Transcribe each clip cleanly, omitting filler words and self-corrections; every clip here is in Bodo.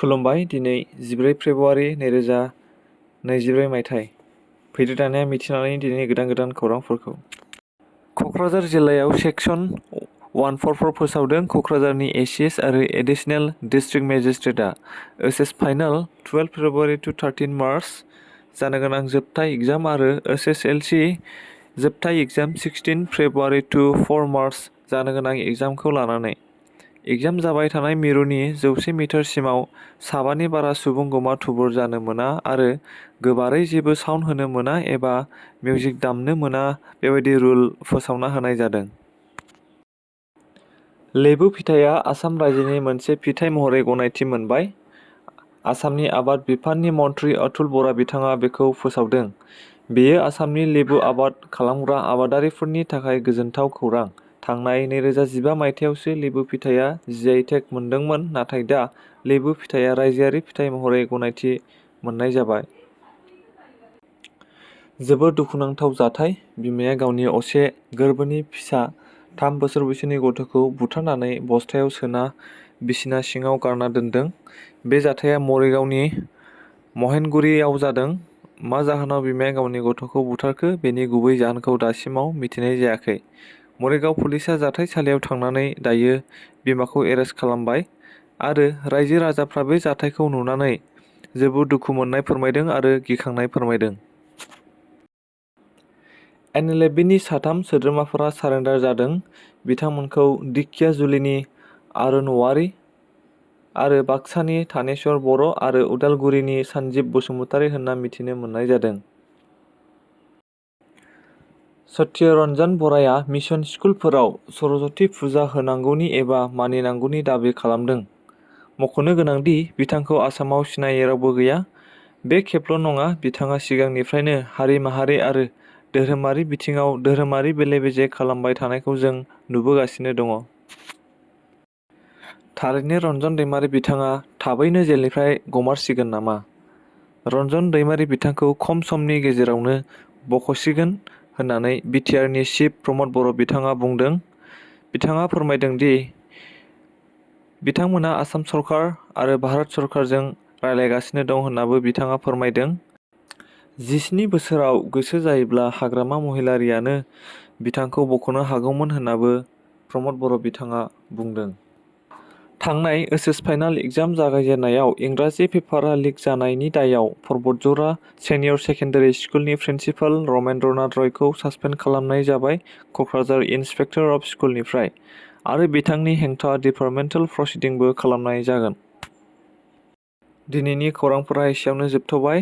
खुलुमबाय। दिनै 14 फेब्रुआरि 2024 मायथाइ। फैदो दानिया मिथिनानै दिनै गोदान खौरांफोरखौ। क'क्राझार जिल्लायाव सेक्सन 144 फोसावदों। क'क्राझारनि एसिएस आरो एडिशनेल डिस्ट्रिक्ट मेजिस्ट्रेटआ SS final 12 February to 13 March जानो गोनां जोबथा एग्जाम आरो एसएसएलसि जोबथा एग्जाम 16 फेब्रुआरि टु 4 मार्च जानो गोनां एग्जामखौ लानानै एग्जाम जाबाय थानाय मिरुनि 100 मिटारसिमाव साबानि बारा सुबुं गमा थुबुर जानो मोना आरो गोबारै जेबो साउन्ड होनो मोना एबा मिउजिक दामनो मोना बेबायदि रुल फोसावना होनाय जादों। लेबु फिथाइया आसाम रायजोनि मोनसे फिथाइ महरै गनायथि मोनबाय। आसामनि आबाद बिफाननि मन्थ्रि अतुल बरा बिथाङा बेखौ फोसावदों। बेयो आसामनि लेबु आबाद खालामग्रा आबादारिफोरनि थाखाय गोजोनथाव खौरां। थांनाय 2015 मायथाइयावसो लेबु फिथाइया GI टेग मोनदोंमोन, नाथाय दा लेबु फिथाइया रायजोआरि फिथाइ महरै गनायथि मोननाय जाबाय। जोबोद दुखुनांथाव जाथाय। बिमाया गावनि असे गोरबोनि फिसा 3 बोसोर बैसोनि गथ'खौ बुथारनानै बस्थायाव सोना बिसिना सिङाव गारना दोनदों। बे जाथाया मरिगावनि महेनगुरियाव जादों। मा जाहोनाव बिमाया गावनि गथ'खौ बुथारखो बेनि गुबै जाहोनखौ दासिमाव मिथिनाय जायाखै। मरिगाव पुलिसआ जाथायसालियाव थांनानै दायो बिमाखौ एरेस्ट खालामबाय आरो रायजो राजाफ्रा बे जाथायखौ नुनानै जोबोद दुखु मोननाय फोरमायदों आरो गिखांनाय फोरमायदों। NLFBनि 3 सोद्रोमाफोरा सारेन्डार जादों। बिथांमोनखौ दिखियाजुलिनि अरुण औवारी आरो बाक्सानि थानेश्वर बर' आरो उदालगुरिनि सन्जिब बसुमतारी होनना मिथिनो मोननाय जादों। सत्यरन्जन बराया मिशन स्कुलफोराव सरस्वती फुजा होनांगौनि एबा मानिनांगौनि दाबि खालामदों। मख'नो गोनांदि बिथांखौ आसामाव सिनायै रावबो गैया। बे खेबल' नङा, बिथाङा सिगांनिफ्रायनो हारि माहारि आरो धोरोमारि बिथिङाव धोरोमारि बेले-बेजे खालामबाय थानायखौ जों नुबोगासिनो दङ। थारैनो रन्जन दैमारि बिथाङा थाबैनो जेलनिफ्राय गमारसिगोन नामा? रन्जन दैमारि बिथांखौ खम समनि गेजेरावनो बख'सिगोन होननानै बिटिआरनि चिफ प्रमद बर' बिथाङा बुंदों। बिथाङा फोरमायदों दि बिथांमोना आसाम सरकार आरो भारत सरकारजों रायज्लायगासिनो दं होन्नाबो बिथाङा फोरमायदों। 17 बोसोराव गोसो जायोब्ला हाग्रामा महिलारियानो बिथांखौ बख'नो हागौमोन होन्नाबो प्रमद बर' बिथाङा बुंदों। थांनाय एसएस फाइनाल एग्जाम जागायजेननायाव इंराजि पेपारआ लिक जानायनि दायाव परबतझरा सिनियर सेकेन्डारि स्कुलनि प्रिन्सिपाल रमेन्द्रनाथ रयखौ सासपेन्ड खालामनाय जाबाय क'क्राझार इन्सपेक्टर अफ स्कुलनिफ्राय आरो बिथांनि हेंथा डिपार्टमेन्टेल प्रसिडिंबो खालामनाय जागोन। दिनैनि खौरांफोरा एसेयावनो जोबथ'बाय।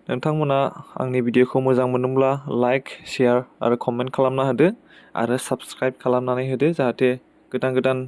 नोंथांमोना आंनि भिडिअखौ मोजां मोनदोंब्ला लाइक, शेयार आरो कमेन्ट खालामना होदो आरो साबस्क्राइब खालामनानै होदो जाहाथे गोदान